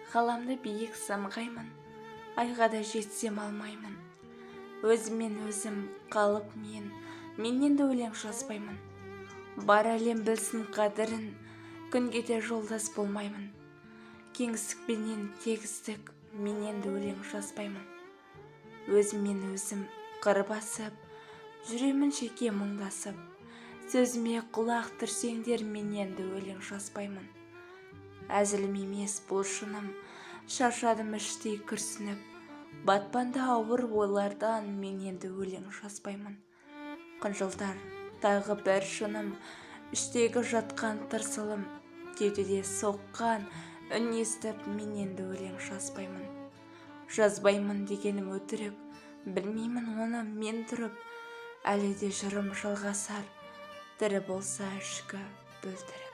Ғаламды биік самғаймын, айға да жетсем алмаймын. Өзіммен өзім қалып мен енді өлең жазбаймын. Бар әлем білсін қадірін, күнге де жолдас болмаймын. Кеңістікпенен тегістік, мен енді өлең жазбаймын. Өзіммен өзім қыр басып, жүремін жеке мұңдасып. Сөзіме құлақ түрсеңдер, мен енді өлең жазбаймын. Әзілім емес бұл шыным, шаршадым іштей күрсініп. Батпанды ауыр ойлардан мен енді өлең жазбаймын. Қынжылтар тағы бір шыным, іштегі жатқан тырсылым, кеудеде соққан үн естіп, мен енді өлең жазбаймын. Жазбаймын дегенім өтірік, білмеймін оны мен тұрып, әлі де жырым жалғасар, тірі болса ішкі бөлтірік.